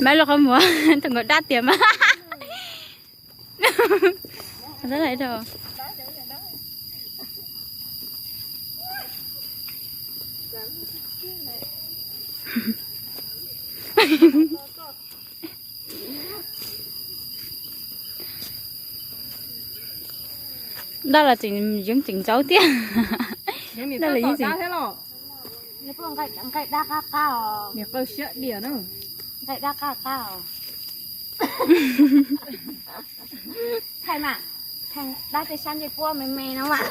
Maiv los qhov muag, tus nkawd dab tiag mas. Dab los tseem yeej tseem ntxaub thiab. Dab los yeej tseem. Nqaij dab qab qab os. Nqaij dab qab qab os. Thaij mas, dab tej sab ncej puab me me no mas.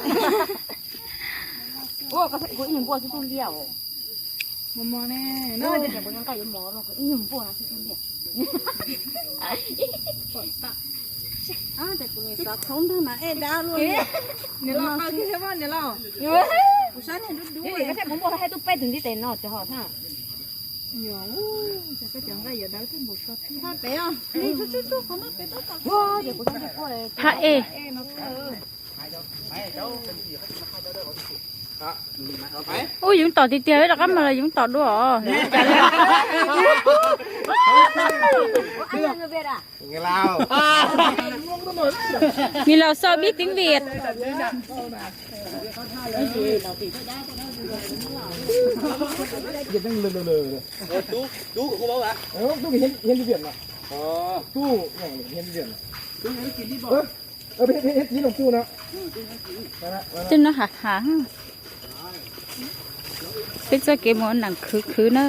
Ua kuv ib nyuag npuaj xwb tub liaj os. Mos mos ne, no tias kuv nqaij yuav mos no kuv ib nyuag npuaj no xwb tub liaj. Xav khoob ntag na, ej dab luaj li. Niam los, niam los. Kuv sab niag dub dub. Kuv npuaj thaij tub peb tus ntiv tes no cov hos na. Phab ej. Ub, yoov tom tiag tiag, rov qab mas los yoov tom dua os. Nws laus xaus pib tiếng Việt. Twb no hav hav. Peb txoj kev mus nram khwv khwv na.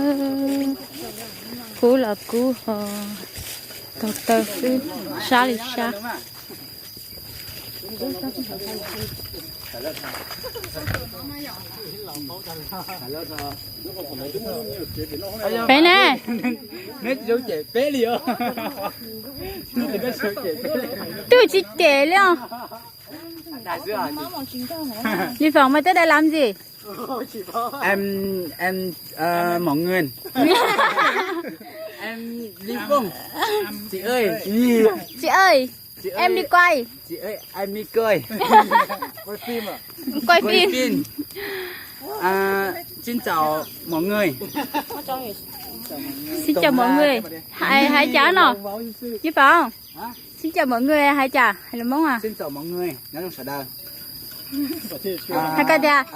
Kub los kub ho, taug taw xwb, sab li sab. Peb ne, twb tsis cem li os. Li Foom, mày tới đây làm gì? Em, em, ờ, mỏ người. Em đi công. Chị ơi. Chị ơi, chị ơi, em đi quay. Chị ơi, em đi quay. Quay phim à? Quay phim. Quay phim. À, xin chào mọi người. Xin chào mọi người. Hais, hais cas no? Li Foom. Xin chào mọi người hais cas? Hais lus Hmoob à? Xin chào mọi người. Nói trong sawv daws. Hais koj tias,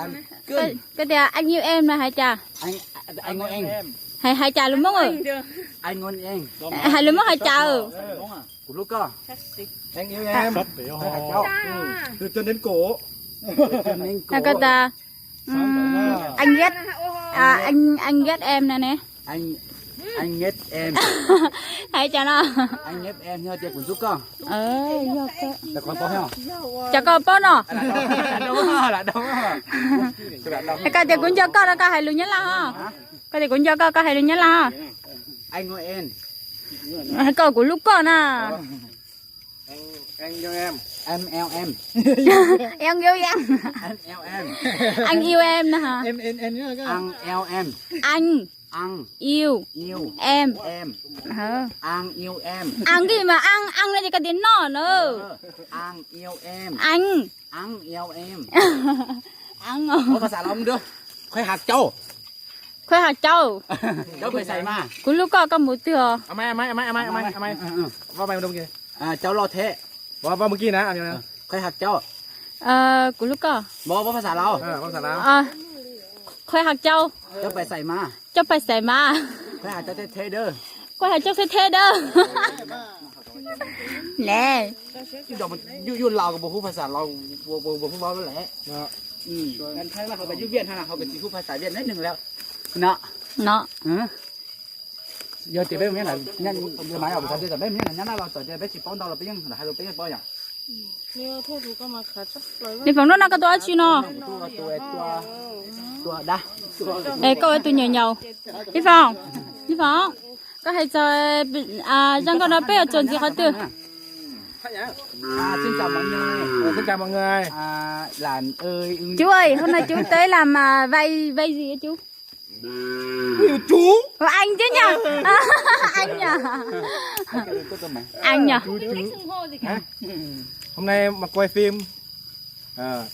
koj tias anh yêu em no hais cas? Anh, anh ngồi em. Hais, hais cas lus Hmoob à? Anh ngồi em. Hais lus Hmoob hais cas? Kuv hlub koj. Anh yêu em. Hais cháu. Từ chân đến cổ. Từ chân đến cổ. Hais koj tias, ừm, anh ghét, à, anh, anh ghét em no ne. Anh, anh ghét em. Hais cas no? Anh ghét em, yog tias kuv hlub koj. Yog koj. Cas koj paub no? Hais koj tias kuv nco koj no koj hais lus Nyab Laj ho. Koj tias kuv nco koj, koj hais lus Nyab Laj ho. Anh ngồi em. Hais koj kuv hlub koj na. Anh, anh yêu em. Em yêu em. Anh yêu em. Anh yêu em na hả? Em, em, em nhớ cái. Anh yêu em. Anh. Anh. Yêu. Yêu. Em. Em. Ờ. Anh yêu em. Ăn cái gì mà ăn, ăn lên thì cái tiếng no nữa. Ờ, anh yêu em. Anh. Anh yêu em. Ăn. Ua phas xas Laus mus dua. Khoj has cau. Khoj has cau. Cau pais xais mas. Kuv hlub koj, koj mus twg os? Cau loj thiab. Khoj has cau. Kuv hlub koj. Ua phas xas Laus. Khoj has cau. Cau pais xais mas. Khoj has cau thiab thiab dawb. Khoj has cau thiab thiab dawb. Ne. Yuj Laus kuj puas hu phas xas Laus, puas hu Laus lawm. Yuj Viaj no los ho kuj tsis hu phas xas Viaj neeg lawm no. No. Yog tias peb mus nyob, mas yog kuv xav tias peb mus nyob Nyab Laj los txawm tias peb tsis paub ntau los peb yeej hais lus peb yeej paub yom. Li Foom, hnub no koj tua dab tsi no? Es koj ua tus nyaum nyaum. Li Foom, Li Foom, koj hais txog zaj nkauj no peb yuav txuas ntxiv qhov twg? Chú ơi, hôm nay chú tới làm vay, vay gì vậy chú? Ui, chú. Ủa, anh chứ nhỉ? Anh nhỉ? Chú, chú. Hả? Hôm nay mà quay phim, ờ,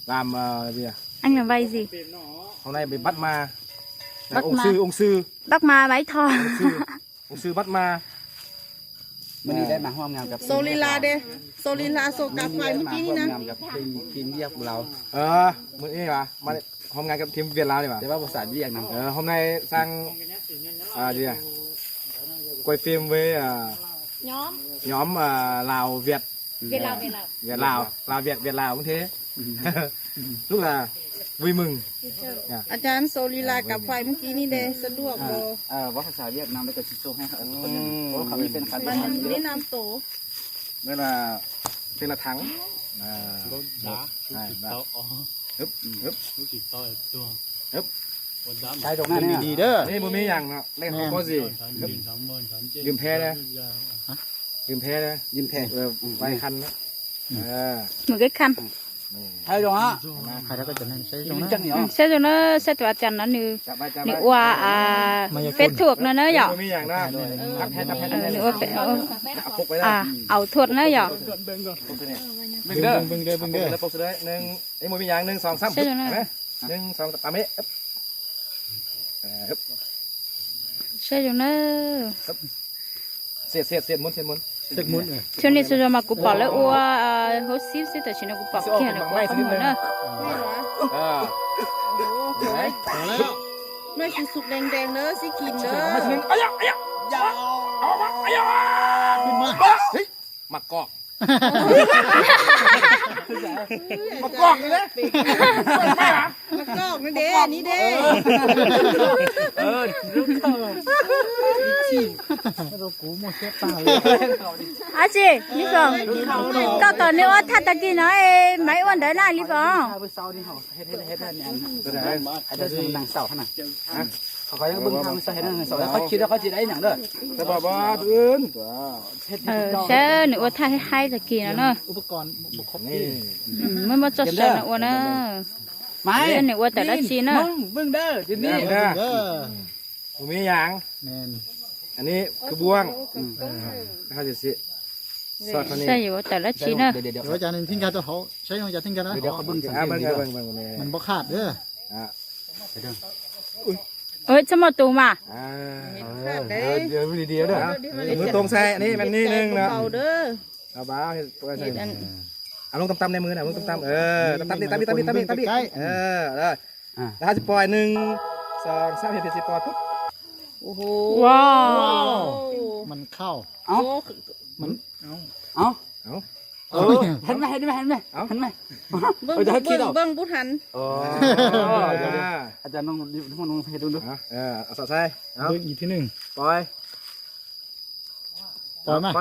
làm, ờ, gì à? Anh là vay gì? Hôm nay bị bắt ma. Bắt Ông ma. Sư, ông sư. Bắt ma vay tho. Ông sư, ông sư bắt ma. Hôm nay đã mà hôm nào gặp Sô Ly La đây. Sô Ly La, Sô Cà Phai mới ký đi nè. Hôm nay gặp thêm Kim, Kim Việt Lào đi mà. Để bắt một sản Việt Nam. Ờ, hôm nay sang à, gì à? Quay phim với à, nhóm à, Lào Việt. Việt Lào, Việt Lào. Việt Lào, Lào Việt, Việt Lào cũng thế. Rất là vui mừng. Dạ. อาจารย์ โซลีลากับไฟเมื่อกี้นี่เด้ สะดวกบ่ อ่า ว่าภาษาเวียดนามแล้วก็สิส่งให้เขา อืม เพราะเขาไม่เป็น มันมีแนะนำตัว Đây là tên là Thắng. À, Đá. Hai, ba. Húp, húp. Húp. Cái trong này nè. Đi đi đó. Đây, một mấyอย่างnọ. Đây không có gì. Húp. Dùm phe đây. Hả? Dùm phe đây. Dùm phe. Ờ, vay khăn đó. Ờ. Một cái khăn. Hay rồi á. Khai ra cái chỗ này, seb zoo na. Seb zoo na, seb tus a cas no nws, nws ua peb thuam no na yom. Nws ua peb, a, aub thuam na yom. Seb zoo na. Seb zoo na. Xyoo nej txhua zaus mas kuv pom lawv ua hauv xib xwb, tam sim no kuv pom kiag lawm kuv qhov muag na. Mai xu xu đen đen đó, xí kìm đó. Mặt cọp. Mặt cọp nữa đấy. Mặt cọp nữa đê, ní đê. Ab tsi, Li Foom, koj kom nws ua thaj tag kis no es maiv ua ntawd na Li Foom. Saib nws ua thaj haib tag kis no na. Muaj muaj txoj saw no ua na. Nws ua tawm dab tsi na? Saib yuav ua tawm dab tsi na. Txhob muaj tus mas. Lub tam tam ne, lub tam tam, tam tam, tam tam, tam tam. Lawv tsis pom, ib, ob, peb, tsis pom. Wow. Mas khau. Heev mas, heev mas, heev mas, heev mas. Npawg, npawg, npawg Bub Heev. Poi. Poi mas.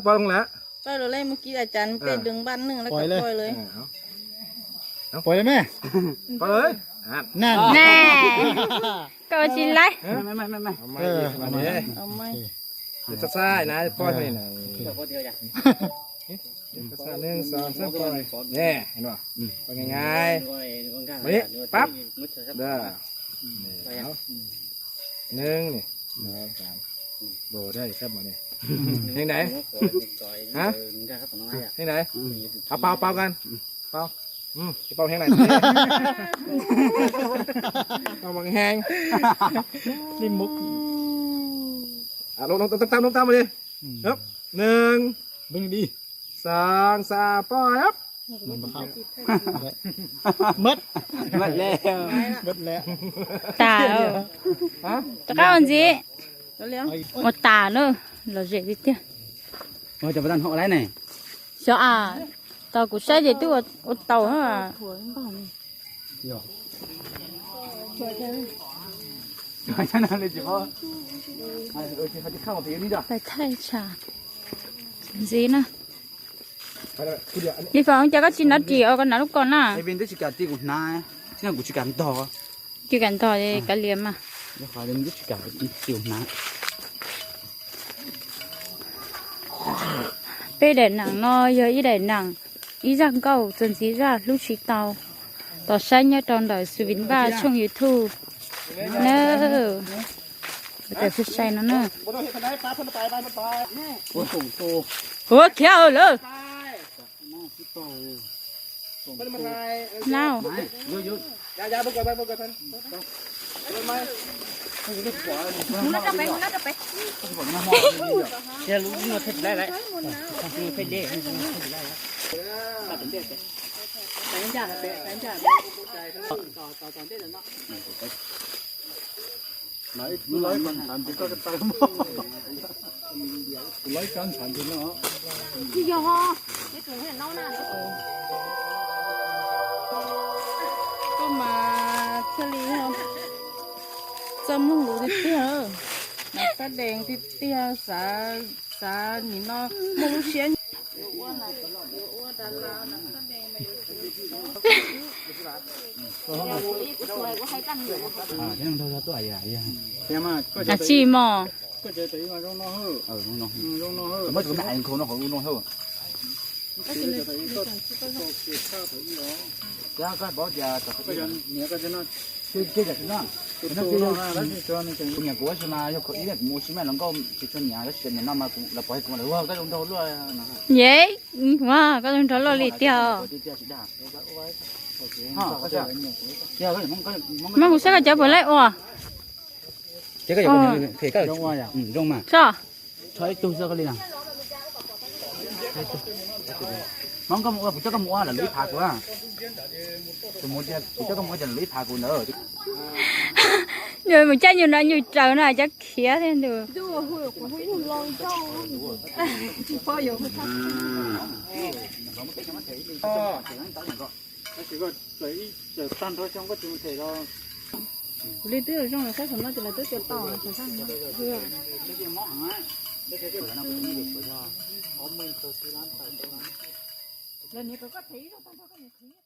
Poi lawm. Poi lawm, mus kis a cas peb dwng npaj neeg lawv kom poi lawm. Poi lawm mas. Poi lawm. Nag. Koj ua tsis laib. Txhob xav na, poi. Nws, poi nqaij. Mas pab. Nws, nws, heev dai. Heev dai. Pau, pau, pau kan. Pau. Pau heev dai. Pau mas heev. Lub tam tam, lub tam tam li. Nws, xoo, xab, poi. Mab. Mab lawm. Tas. Rov qab ua ntxiv. Ua tas na, lom zem tiag tiag. Xyov as, tos kuv saib ces twb ua tau na. Pais thaij tsam ntxiv na. Li Foom, cas koj tsis nov ris os, koj nov lub ko na. Tsis kam ntog, kav liam mas. Peb daim neem no yog ib daim neem ib zaj nkauj txuas ntxiv zaj hlub tsis tau. Tos saib nyob rau ntawm Xu Vin Vaj tshooj YouTube na. Ua khiav lawm. Nau. Koj mas thiaj li txawj mloog lus tiag tiag, nas fab dees tiag tiag, xav, xav nim no muaj lub siab. Ab tsi mog. Kuv niam kuv ua si mas yog kuv ib kuv mus ua si mas los nkauj tsis tshua nyiam, tab sis niam no mas lawv pom kuv lawv ua koj zoo nraug luaj. Yeej, koj zoo nraug luaj li tiag. Muab kuv saib koj cov puas laib ua. Zoo mas. Tso ib tug xwb koj li na. Hmoob koj mus ua, kuv coj koj mus ua lawm lub ib phav kuv. Kuv coj koj mus ua lawm lub ib phav kuv ntawd. Nyuag mus caij nyuag no nyuag raws no cov khiav thiab ntus. Kuv li twb zoo saib saum no ces lawv twb tias tau saum no. Lawv niam kom koj them ib zaug tag nrho koj niam khwv.